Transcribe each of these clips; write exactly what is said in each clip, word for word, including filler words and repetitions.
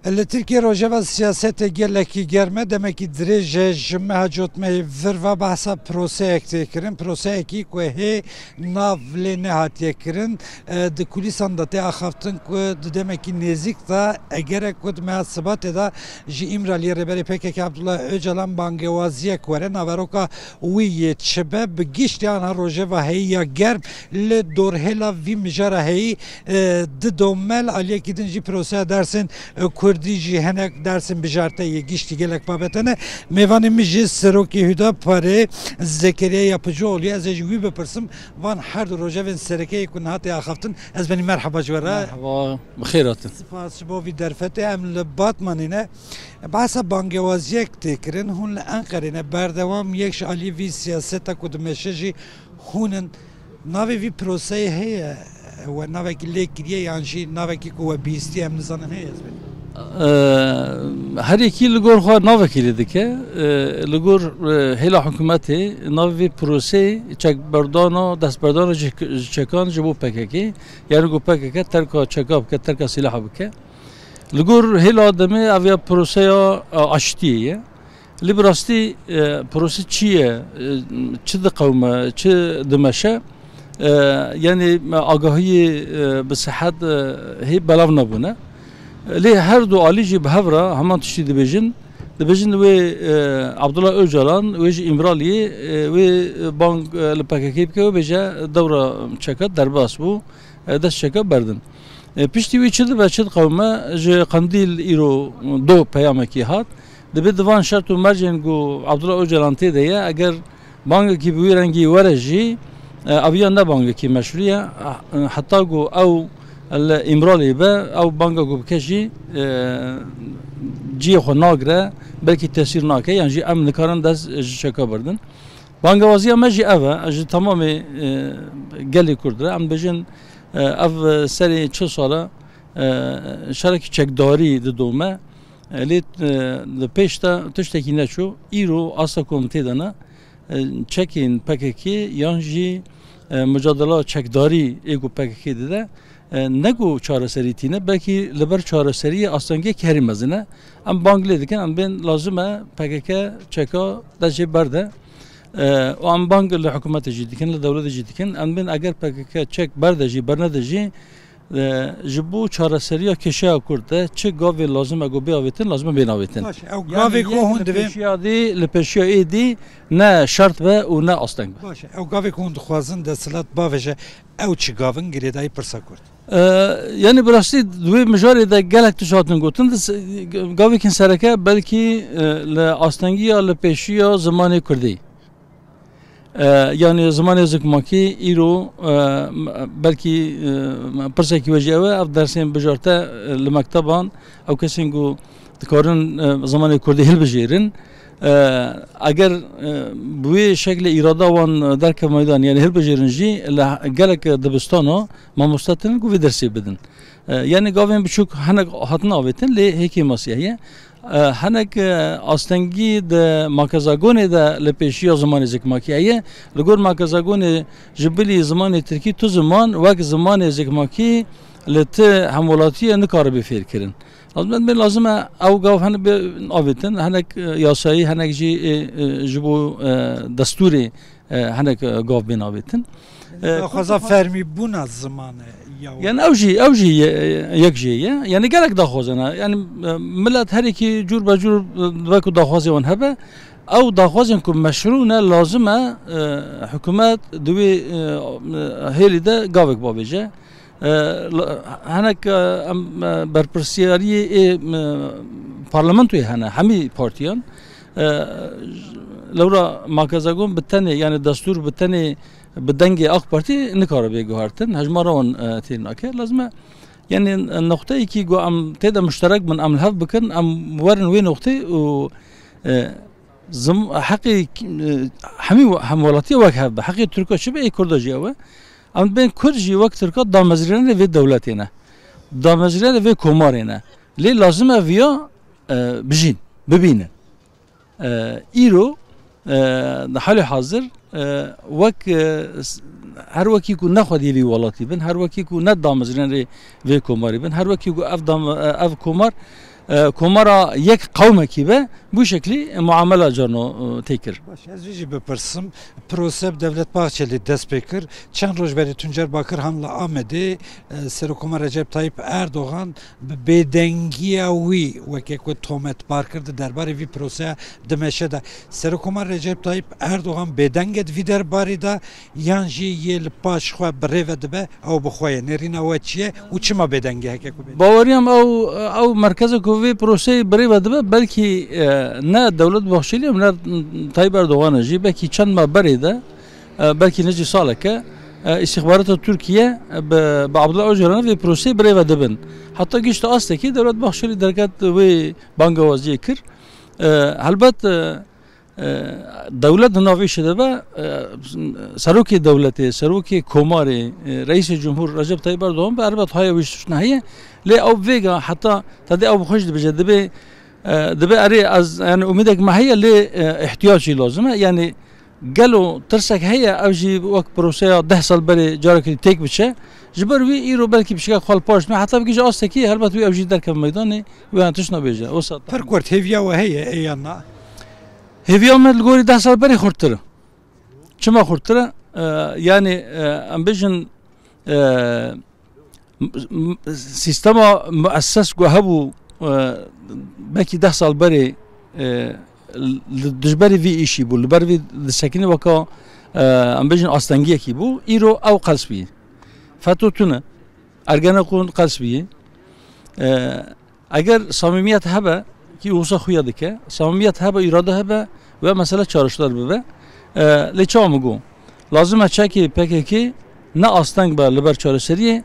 Li Tirkiyê rojeva siyasetê gelekî germ e. Demekî dirêj e ji meha cotmehê vir ve behsa proseyek tê kirin. Proseyekî ku hê nav lê nehatiye kirin, e, di kulîsan de tê axaftin ku di demekî nêzîk de, egerek ku di meha Sibatê de ji Îmraliyê Rêberê P K K Abdullah Ocalan bangewaziyek were, naveroka wî yê çi be, bi giştî anha rojeva heyî ya germ li dorhêla vî mijara heyî, e, di domel aliyekî din jî proseya dersên, e, kurdî jî hene, dersên bijarte yê giştî gelek babete ne. Mêvanê min jî serokê Hüdaparê Zekeriya Yapıcıoğlu ye. Ez ê ji wî bipirsim van her du rojevên sereke yê ku niha tê axaftin. Ez benî merheba ji we re. Merhaba, bi xêr hatin. Spas ji bo vî derfetê. Em li Batmanê ne. Behsa bangewaziyek tê kirin. Hûn li Enqerê ne. Berdewam yek ji aliyê vî siyaseta ku dimeşe jî hûn in. Navê vî proseyê heye, we navekî lê kiriye yan jî navekî ku we bihîstiye, em nizanin, heye ez bêjim? Eee, her yekî li gor xwe navekî lê dike. Eee, li gor, eee, hêla hikûmetê navê vê proseyê çekberdana, destberdana ji, ji çekan ji bo P K K. Yani ku P K K terka çeka bike, terka sîlaha bike. Li gor hêla demê ev ya proseya, e, aştiyê ye. Lê bi rastî, e, prosê çi ye, e, çi diqewime, çi dimeşe, e, yani agahiyê, e, bi sihet, e, hê belav nebûne. Lê her du alî jî bi hev re heman tiştî dibêjin. Dibêjin wê, e, Abdullah Ocalan, wê ji Îmraliyê, e, wê bang, e, li P K K bike, wê bêje dewra çeka derbas bû, e, dest çeka berdin. E, piştî wî çi dibe, çi diqewime, ji Qendîl îro do peyamekî hat. Dibê di van şert û mercên ku Abdullah Ocalan tê de ye, eger bangekî bi wî rengî were jî, e, ev ya ne bangekî meşrû ye. E, heta ku ew li Îmraliyê be, ew banga ku bike jî, e, cihê xwe nagire, belkî tesîr nake, yan jî em nikarin dest ji çeka berdin. Bangewaziya me jî ev e, ji temamê, e, gelê Kurd re. Em dibêjin, e, ev serê çil sal e, e, şerekî çekdarî didome. E, lê, e, li pêş de tiştekî neçû. Îro asta ku em tê de ne, e, çekên P K K yan jî, e, mucadela çekdarî ê ku P K K dide, e, ne ku çareserî tîne, belkî li ber çareseriyê astengiyek herî mezin e. Em bang lê dikin, em bên lazim e P K K çeka dest jê berde. E, û em bang li hikûmetê jî dikin, li dewletê jî dikin. Em bên eger P K K çek berde jî, bernede jî, e, ji bo çareseriya kêşeya Kurd de çi gavê lazim e ku bê avêtin, lazim e bên avêtin. Baş e, ew gavê ku hûn li divê pêşiya dî, li pêşiya êdî ne şert be û ne asteng be. Baş e, ew gavê ku hûn dixwazin desthilat bavêje, ew çi gav in girêdayî pirsa Kurd? E, yani bi rastî di wê mijarê de gelek tişt hatin gotin. Di s-, gavêkin sereke belkî, e, li astengiya, li pêşiya zimanê Kurdî. E, yani zimanê zikmakî îro, e, m-, belkî, e, pirsekî we jî ew e, ev dersên bijarte, e, li mekteban, ew kesên ku dikarin, e, zimanê Kurdî hilbijêrin. E, eger, e, bi wê şeklê îrada wan derkeve meydan, yani hilbijêrin jî, li gelek dibistana mamoste tinin ku vê dersê bidin. E, yani gavên biçûk hinek hatin avêtin, lê hêkê masiye ye. E, hinek, e, astengî di makezagonê de li pêşiya zimanê zikmakî heye. Li gor makezagonê ji bilî zimanê tirkî tu ziman wek zimanê zikmakî li ti hemwelatiyê nikaribe fêrkirin. Lazim e, lazim e ew gav hinek bê avêtin, hinek, e, yasayî, hinek jî, e, e, ji bo, e, destûrê, e, hinek, e, gav bên avêtin. E, daxwaza fermîbûna zimanê ya. Yani ew jî, ew jî ye-, yek jê ye. Yani gelek daxwaza ne. Yani, e, milet herêkî cûr be cûr, e, dibe ku daxwazê wan hebe. Ew daxwazên ku meşrû ne, lazim e, e, hikûmet di wê, e, e, hêlî de gavek bavêje. E, l-, hinek, e, em, e, berpirsiyariyê ê, e, parlamentoyê hene, hemî partiyan. E, lewra makezagon bi tenê, yani destûr bi tenê bi dengê AK Partî nikare bê guhertin. Hejmara wan, e, têr nake. Lazim e, yani, noqteyekî ku em tê de muşterek bin, em li hev bikin, em werin wê noqtê û, e, zim-, heqê, e, hemî we-, hemwelatiyê wek hev be. Heqê Tirka çi be, ê Kurda jî ew e. Em dibên Kurd jî wek Tirka damezrênerê vê dewletê ne. Damezrênerê vê komarê ne. Lê lazim e viya, e, bijîn, bibînin. E, îro, e, di halê hazir, e, wek, e, s-, her wekî ku ne xwediyê vî welatî bin, her wekî ku ne damezrênerê vê komarî bin, her wekî ku ev dam-, e, ev komar e, komara yek qewmekî be, bu şeklî muamela carno, e, tê kir. Baş, ez vî jî bipirsim. Prose bi Devlet Bahçelî dest pê kir. Çend roj berê Tuncer Bakir han li Amedê, e, Serokkomar Recep Tayyip Erdogan bi bêdengiya wî weke ku tometbar kir di derbarê vî proseya dimeşe de. Serokkomar Recep Tayyip Erdogan bêdeng e di vî derbarê de, yan jî yê li paş xwe bi rê ve dibe, ew bi xwe ye. Nêrîna we çi ye û çima bêdeng e heke ku bêdeng e? Baweriyam ew, ew merkeze ku vê proseyê bi rê ve dibe, belkî, e, ne Devlet Bahçelî ye, ne Tayyip Erdogan e jî, belkî çend meh berê de, e, belkî ne jî saleke, e, îstîxbarata Tirkiye, e, bi, bi Abdullah Ocalan ve proseyê bi rê ve dibin. Heta gişt astekî Devlet Bahçelî derket wê bangawaziyê kir. E, helbet, e, e, dewlet di nav îşê de be, e, serokê dewletê, serokê komarê, e, reîsê cumhur Recep Tayyip Erdogan be, helbet haya wî tiştine heye. Lê ew vêga heta tedê ew bi xwe jî dibêje, dibê, e, dibê erê ez, yani, umîdek me heye, lê, e, ihtiyac jî lazim e. Yani, gelo tirsek heye, ev jî wek proseya deh sal berê carekî têk biçe? Ji ber wî îro belkî pişika xwe li paş me, heta bigihîje astekî, helbet wî ew jî derkeve meydanê, wê yan tişt nabêje. Wisa Pir kurt hêviya we heye, ê yan na? Hêviya me li gorî deh sal berê xurttir e. Çima xurttir e? E, yani, e, em bêjin, e, m-, m-, sîstema muesses ku hebû, e, belkî deh sal berê, e, li dijberî vî îşî bû, li ber vî disekinî weka, e, em bêjin astengiyekî bû, îro ew qels bûye. FETÖ tune, Ergenekon qels bûye. E, eger samîmiyet hebe, kî wisa xuya dike, samîmiyet hebe, îrade hebe, ve mesele çareşder bibe. E, lê çawa min got? Lazim e çekê P K K ne asteng be li ber çareseriyê,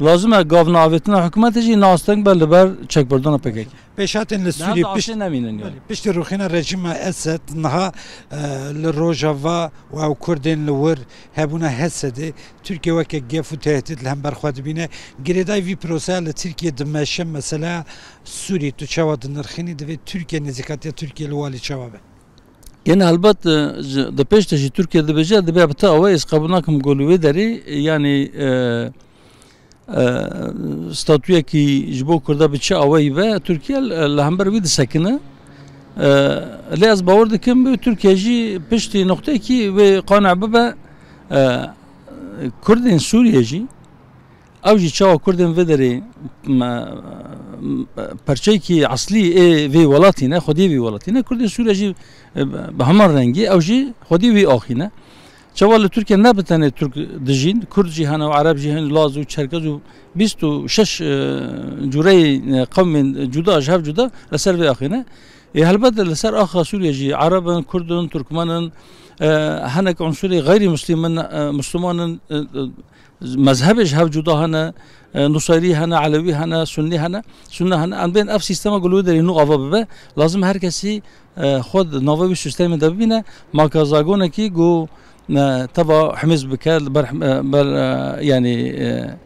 lazim e gavna avêtina hikûmetê jî ne asteng be li ber çekberdana P K K. Pêşhatên li Sûriyê pişt-, nemînin yani. Belê, piştî rûxîna rejîma Esed niha, e, li Rojava û ew Kurdên li wir hebûna Hesedê, Tirkiye weke gef û tehdît li hember xwe dibîne. Girêdayî vî proseya li Tirkiye dimeşe, mesela Sûrî tu çawa dinirxînî, divê Tirkiye nêzîkatiya Tirkiye li walî çawa be? Gene helbet, e, ji, di pêş de jî Tirkiye dibêje, dibe bi ti awayî ez qebûl nakim ku li wê derê, e, yanî, e, e, statuyekî ji bo Kurda bi çi awayî be, Tirkiye li, li hember wî disekine. E, lê ez bawer dikim, bi Tirkiye jî piştî noqteyekî wê qane bibe, e, Kurdên Sûriye jî, ew jî çawa Kurdên vê derê, me, me, perçeyekî eslî ê vê welatî ne, xwediyê vê welatî ne, Kurdên Sûriye jî, e, bi heman rengî, ew jî xwediyê wî axî ne. Çawa li Tirkiye ne bi tenê Tirk dijîn, Kurd jî hene û Ereb jî hene, Laz û Çerkez û bîst û şeş, e, cûreyê, e, qewmên cuda ji hev cuda li ser vê axê ne. Ê helbet li ser axa Sûriye jî Ereb in, Kurd in, Tirkmen in, e, hinek unsurê xeyrî muslim in, e, Musliman in, e, e, mezhebê ji hev cuda hene, e, Nusayrî hene, Elewî hene, Sunnî hene, Sunne hene. Em bên ev sîstema ku li wê derê nû ava bibe, lazim her kesî, e, xwe di nava wî sîstemê de bibîne, maka zagonekî ku, e, teva himiz bike, li ber, e, ber, e, yanî, e,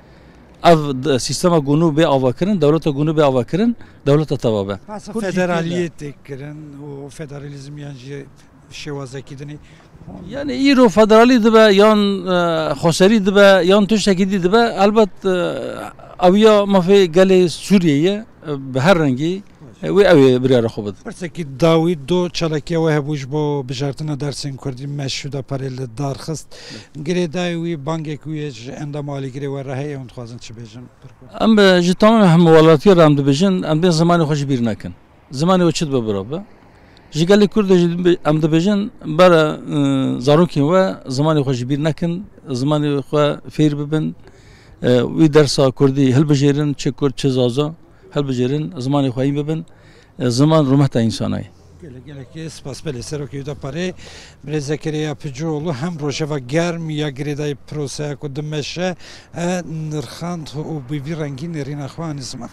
ev d-, sîstema ku nû bê avakirin, dewleta ku nû bê avakirin, dewleta teva be. Behsa Kurd jî federaliyê tê kirin û federalîzm yan jî şêwazekî dinê. Yani îro federalî dibe, yan, e, xweserî dibe, yan tiştekî dî dibe, helbet, e, ewiya mafê gelê Sûriyê ye, e, bi her rengî, e, wê ew ê biryara xwe bide. Pirsekî dawî do, çalakiya we hebû ji bo bijartina dersên Kurdî me Şûda Parê li dar xist. Girêdayî wî, bangek wî ji endam alîgirê we re heye, hûn dixwazin çi bêjin? Em, e, ji tamamê hemû welatiya re em dibêjin, em dê zimanê xwe ji bîr nekin. Zimanê we çi dibe bira be. Ji gelê Kurd de jî dibe-, em dibêjin, bere, e, zarokên we zimanê xwe ji bîr nekin, zimanê xwe fêr bibin, e, wî dersa Kurdî hilbijêrin, çi Kurd, çi Zaza, hilbijêrin, zimanê xwe hîn bibin. E, ziman rûmeta însana ye. Gelek, gelek spas. Belê, Serokê Hûda Parê, Birêz Zekeriya Picoğlu hem rojeva germ ya girêdayî proseya ku dimeşe, e, nirxand û bi vî rengî nêrîna xwe anî ziman.